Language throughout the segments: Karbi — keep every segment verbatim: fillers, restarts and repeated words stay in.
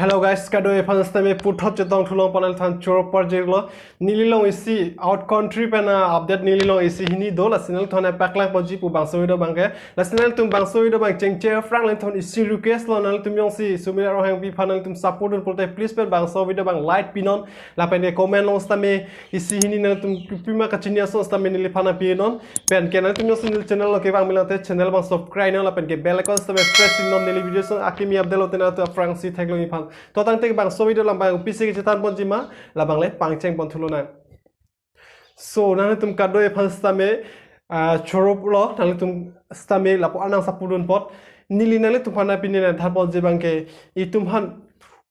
Hello guys, kado-e aphan sitame puthot chetong thu longpon nangthan choro parjirlo. Neli along isi out country pen a-update neli along isi hini do, lasi nangthan paklang ponji pu bangso video abangke. Lasi nangtum bangso video abang chengche aphrang nangthan isi request lo, nangtum jongsi Sumila Ronghangpi aphan nangtum support dun pulote please pen bangso video abang like pinon, lapen ke comment along sitame isi hini nangtum pima kachini ason sitame neliphan pinon. Pen ke nangtum jongsi neli channel along kevang milang te channel abang subscribe non, lapen ke bell icon sitame press non, neli video ason akimi update lote nangtum aphrangsi theklong iphan. To tangte bangso video alam abang pisi kechethan ponji ma, labang le pangcheng pon thu lonang. So nangtum kado-e aphan sitame ah, choro lo, nangtum sitame lapu-an nang support dun apot. Neli nanglitum aphan pini nangthan ponji abangke, itum aphan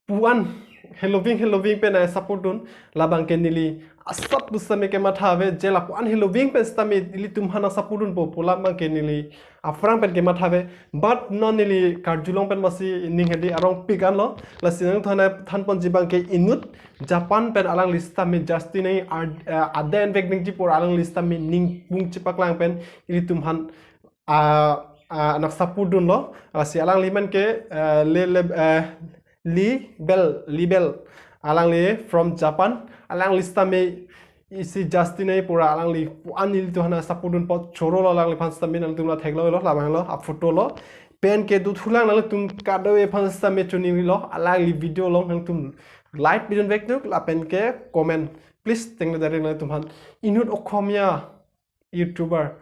pu-an heloving heloving pen nang support dun, labangke neli asap pu sitame kematha ave, je lapu-an heloving pen sitame ilitum aphan nang support dunpo pu labangke neli aphrang pen kematha ave. But non neli karjulong pen masi ning hedi arong pik anlo. Lasi nangthan than ponji abangke inut Japan pen alangli sitame Justin ai ar-, eh, ada envek ningji pura alangli sitame ningpung chepaklang pen ilitum aphan ah, ah, nang support dunlo. Lasi alangli amen ke eh, le, le, eh, Li Bel, Li Bel. Alangli from Japan. Alangli sitame isi Justin ai pura alangli pu-an ilitum aphan nang support dun apot choro lo, alangliphan sitame nangtum la theklonglo, labanglo, aphoto lo. Pen ke dothulang nangtum kado-e aphan sitame choningri lo, alangli video along nangtum like pidun vek duk, lapen ke comment. Please, tengne dari nangtum aphan inut Okhomia YouTuber.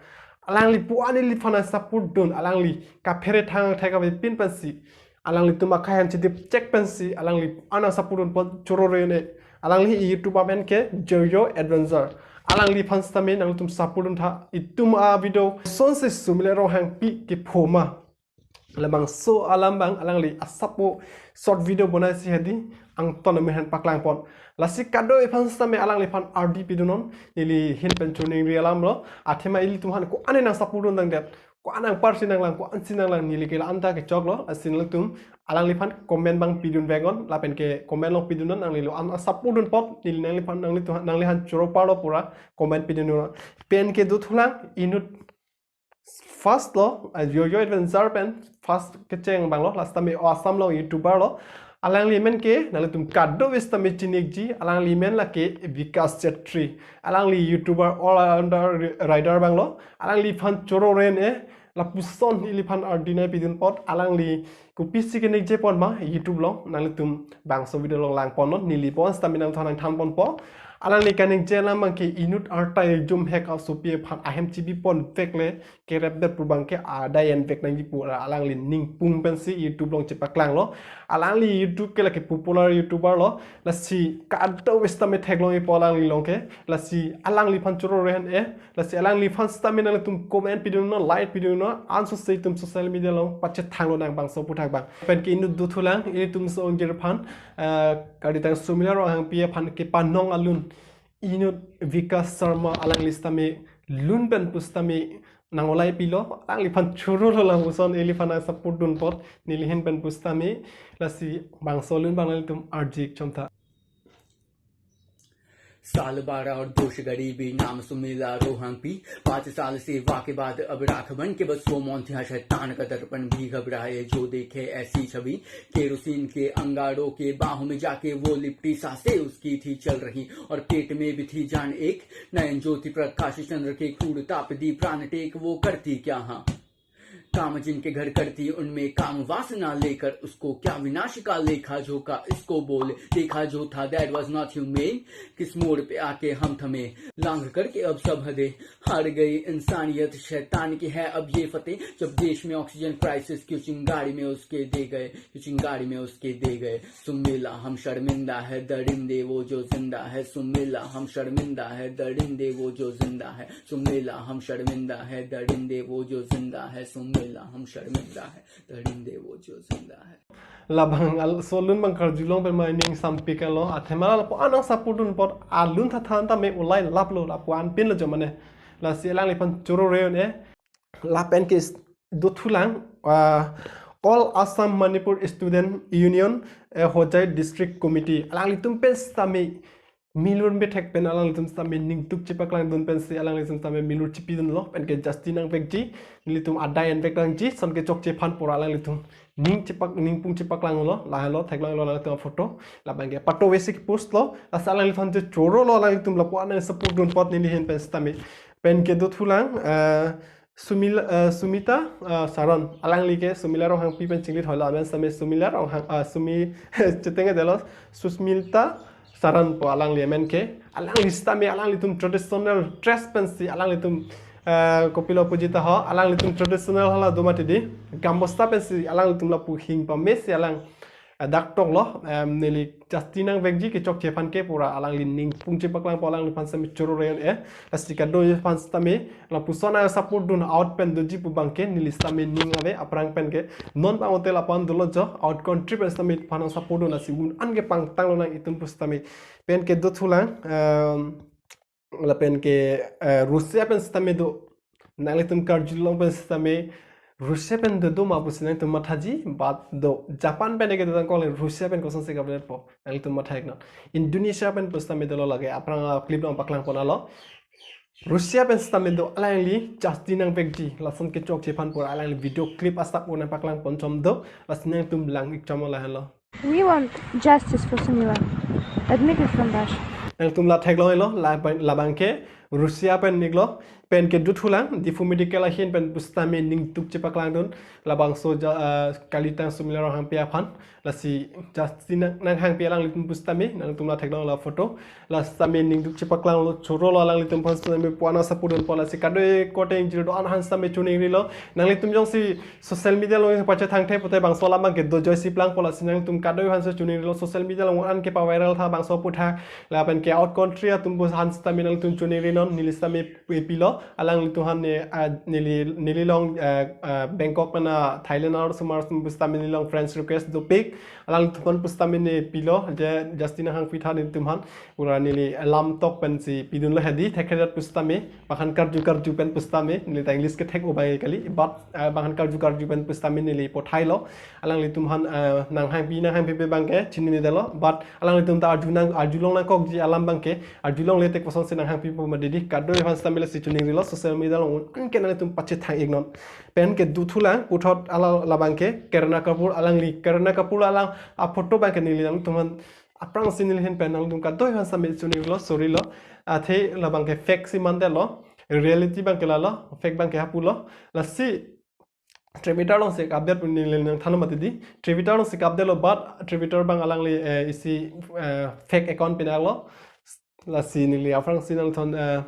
Alangli pu-an iliphan nang support dun, alangli kaphere thang thek ave pin pensi, alanglitum akhai aphan chedip chek pensi, alangli pu-an nang support dun apot choro rene. Alangli YouTube amen ke Jojo Adventure. Alangliphan sitame nangtum support dun tha, itum a video sonsi Sumila Ronghangpi kepho ma. Labangso alam abang alangli asap pu short video bonaisi hedi, angton amen aphan paklang pon. Lasi kado-e aphan sitame alangliphan ardi pidunon, neli ahin pen choningri alam lo. Athema ilitum aphan ko-an nang support dun tangdet, ko-an nang parsi nanglang, ko-ansi nanglang, neli ke la-an ta kechok lo. Lasi nangtum alangliphan comment abang pidun vek non, lapen ke comment along pidunon, nangli lo-an support dun apot, neli nangliphan nanglitum nangliphan choro parlo pura comment pidun non. Pen ke dothulang inut first lo, ah, Jojo Adventure pen first kecheng abang lo, last time o Assam lo YouTuber lo. Alangli amen ke nangtum kado-e sitame chinikji, alangli amen lake Vikas Chetri. Alangli YouTuber all rounder rider abang lo. Alangliphan choro rene, lapuson iliphan ardi nang pidun apot, alangli kopisi kenikje pon ma YouTube along, nangtum bangso video along lang pon non, neli pu-an sitame nangthan nangthan ponpo. Alangli kenikje alam abangke inut arta ejum hek asopi aphan ahem chibi pon vek le kerep det pu abangke ada envek nangji pura alangli ningpung pensi YouTube along chepaklang lo. Alangli YouTube ke lake popular YouTuber lo. Lasi kado-e sitame theklong ipo alangli along ke. Lasi alangliphan choro rene. Lasi alangliphan sitame nangtum comment pidun non, like pidun non, ansose itum social media along pachethang lonang bangso aputhak abang. Pen ke inut dothulang, ilitum so-ongkir aphan, eh, kalitang Sumila Ronghangpi aphan kepanong alun inut Vikas Sharma alangli sitame lun pen pu sitame nang olai pilo, alangliphan choro lo, lapuson iliphan nang support dun apot, neli ahin pen pu sitame. Lasi bangso alun abang nangtum arjik chom tha. साल बारह और दोष गरीबी, नाम सुमेला रोहंगपी। पाँच साल सेवा के बाद अब राख बन के बस वो मौत यहाँ शैतान का दर्पण भी घबराए जो देखे ऐसी छवि। केरोसिन के अंगारों के बाहों में जाके वो लिपटी सांसें उसकी थी चल रही और पेट में भी थी जान एक। नयन ज्योति प्रकाश चंद्र के क्रूर ताप दी प्राण टेक वो करती क्या हाँ। काम जिनके घर करती उनमें काम वासना लेकर उसको क्या विनाश का लेखा जोखा इसको बोल देखा जो था that was not humane। किस मोड़ पे आके हम थमे लांघ करके अब सब हदे हार गई इंसानियत शैतान की है अब ये फतेह। जब देश में ऑक्सीजन क्राइसिस की चिंगारी में उसके दे गए की चिंगारी में उसके दे गए। सुमेला हम शर्मिंदा है दरिंदे वो जो जिंदा है। सुमेला हम शर्मिंदा है दरिंदे वो जो जिंदा है। सुमेला हम शर्मिंदा है दरिंदे वो जो जिंदा है। सुमेला हम शर्मिंदा है दरिंदे वो जो जिंदा है। Labang al-, so alun abang karjulong pen ma ining sampik lo. Athema lapu-an nang support dun apot alun tha than tame olai laplo, lapu-an pinlo jo mane. Lasi alangliphan choro rene. Lapen ke s-, dothulang, ah, All Assam Manipur Student Union, eh, Hojai District Committee. Alanglitum pen sitame milur methek pen alanglitum sitame ningduk chepaklang dun pensi alanglitum sitame milur chipi dunlo, pen ke Justin nangvekji, nelitum ada envek nangji, son kechokche aphan pura alanglitum ning chepak, ningpung chepaklanglo, lahelo, theklonglo, latum aphoto, labangke pato vesi post lo, lasi alangliphan choro lo, alanglitum lapu-an nang support dun apot neli ahin pen sitame. Penke dothulang, eh, Sumil-, eh, Sumita, eh, Saran, alangli ke Sumila Ronghangpi pen chinglit holo, amen sitame Sumila Ronghang, eh, Sumi, chetengedetlo, Susmita Saran pu alangli amen ke, alangli sitame alanglitum traditional dress pensi alanglitum, eh, kopilo pujita ho, alanglitum traditional hala do mati di, gambosta pensi alanglitum lapu hing pamesi alang, eh, dak toklo, em, neli Justin Nangvekji kechokche aphan ke pura alangli ningpung chepaklangpo, alangliphan sitame choro rayon e, lasi kadokave aphan sitame lapuson a support dun out pen doji pu abangke neli sitame ning ave, aphrang penke non bang hotel apan dolo jo, out country pen sitame aphan support dun, lasi un-an ke pangtang lonang itum pu sitame. Penke dothulang, em, lapenke, eh, Russia pen sitame do, nanglitum karjulong pen sitame, Russia pen do do ma pusi nangtum mathaji, but do Japan pen ke do tangkol, Russia pen kosonsi kapdetpo, nanglitum matha-iknon. Indonesia pen pu sitame dolo, lake aphrang, ah, clip along paklangpon alo. Russia pen sitame do alangli Justin Nangvekji, lason kechokche aphan pura alangli video clip asap un-an paklangpon chom do, lasi nangtum lang-ik chom lahelo. We want justice for Sumilan. Admit it from Russia. Nangtum la theklonglo, la, labangke Russia pen iklo, penke dothulang, Diphu medical ahin pen pu sitame ningduk chepaklangdun, labangso ja, ah, kalitang Sumila Ronghangpi aphan, lasi Justin Nang-, Nanghangpi alanglitum pu sitame, nangtum la theklonglo photo, la sitame ningduk chepaklanglo, choro lo alanglitum aphan sitame pu-an a support dunpo, lasi kadokave korte ingjir do-an aphan sitame choningrilo, nanglitum jongsi social media along pachethangthe pute bangso alam abangke do joisi plangpo, lasi nangtum kadokave aphan si choningrilo, social media along un-an ke pa-viral tha bangso aphuthak, lapenke out country atum aphan sitame nangtum choningrinon, neli sitame pi-, pilo, alanglitum aphan ne, ah, neli, neli along, ah, ah, Bangkok pen a Thailand ar sumar sum pu sitame neli along friends request dopik, alanglitum aphan pu sitame ne pilo, je Justin Nanghangpi tha nelitum aphan, pura neli lam tok pensi pidunlo hedi, thekthedet pu sitame, bang aphan karju karju pen pu sitame, neli ta English ke thek-o abang kali, but, ah, bang aphan karju karju pen pu sitame neli pothailo, alanglitum aphan, ah, Nanghangpi, Nanghangpi pu abangke, chininedetlo, but alanglitum ta arjunang, arjulong nangkokji alam abangke, arjulongle te kosonsi Nanghangpi pu mati di, kadokave aphan sitame lasi choningrilo, social media along un-an ke nanglitum pachethang-iknon. Penke dothulang, puthot ala labangke, Kareena Kapoor, alangli Kareena Kapoor alang, a photo abangke neli nangtum aphan, aphrangsi neli ahin pen nangtum kadokave aphan sitame choningrilo, sorry lo, athe labangke fake si mandetlo, reality abangke lalo, fake abangke hapulo, lasi Twitter alongsi update pu neli nangthanlo mati di. Twitter alongsi update lo, but Twitter abang alangli, eh, isi, eh, fake account pinaklo. Lasi neli aphrangsi nangthon, eh,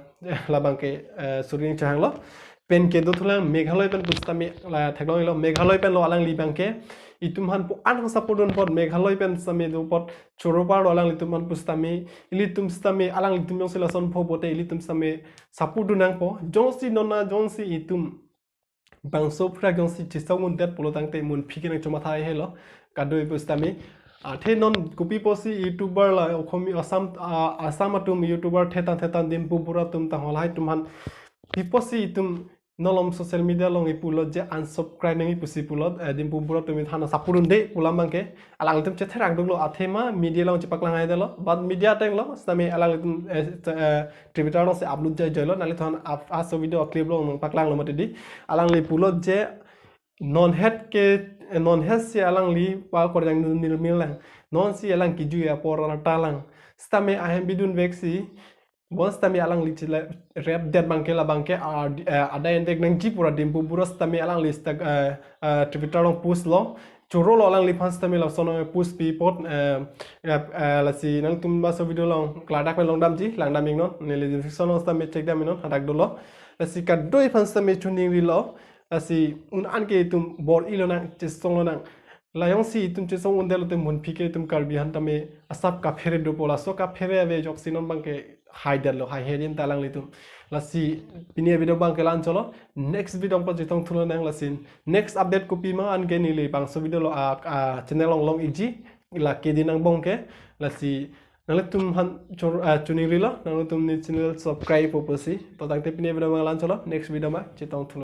labangke, eh, sorry ning chehanglo. Penke dothulang Meghalaya pen pu sitame la theklonglo, Meghalaya pen lo alangli abangke. Itum aphan pu-an support dun apot Meghalaya pen sitame do apot choro parlo alanglitum aphan pu sitame. Ilitum sitame alanglitum jongsi lason pho pute ilitum sitame support dun nangpo. Jongsi non a jongsi itum bangso aphuthak jongsi chesong undet pulo tangte munphi ke nangchomatha helo, kadokave pu sitame. Athe non kopi pusi YouTuber la Okhom-, Assam, ah, Assam atum YouTuber thetan thetan Dimpu Bura atum ta halahai atum aphan pi pusi itum non alom social media along ipulo je unsubscribe nangji pusi pulo, eh, Dimpu Bura atum aphan support dunde pu alam abangke. Alanglitum chetherak duklo, athema media along chepaklang haidetlo, but media atenglo, sitame alanglitum, eh, eh, Twitter alongsi upload jai joilo, nanglitum aphan ap-, laso video clip along paklanglo mati di. Alangli pulo je non het ke, eh, non het si alangli pa korjang nil mil lang. Non si alang kejui apor rata lang. Sitame ahem bidunvek si, bon sitame alangli chila rap det abangke labangke, ah, di-, eh, adai entek nangji pura Dimpu Bura sitame alangli stak, eh, eh, Twitter along post lo. Choro lo alangliphan sitame lason post pi apot, eh, eh, eh, lasi nangtum laso video along klardak pen longdamji, langdam-iknon, neli description along sitame check dam-iknon, hadak dolo. Lasi kadokave aphan sitame choningrilo, lasi un-an ke itum bor-i lonang, chesong lonang. La jongsi itum chesong undetlo te munphi ke itum Karbi aphan tame asap kaphere dopo, laso kaphere ave ajoksi non abangke haidetlo, haihe din ta alanglitum. Lasi pini a video abangke la-an cholo, next video along pachethang thulonang, lasi next update kopi ma anke neli bangso video along, ah, ah, channel along long-ikji, la kedi nangbong ke, lasi nanglitum aphan chor-, ah, choningrilo, nanglitum ne channel subscribe po pusi. To tangte pini a video abangke la-an cholo, next video ma chethang thulo.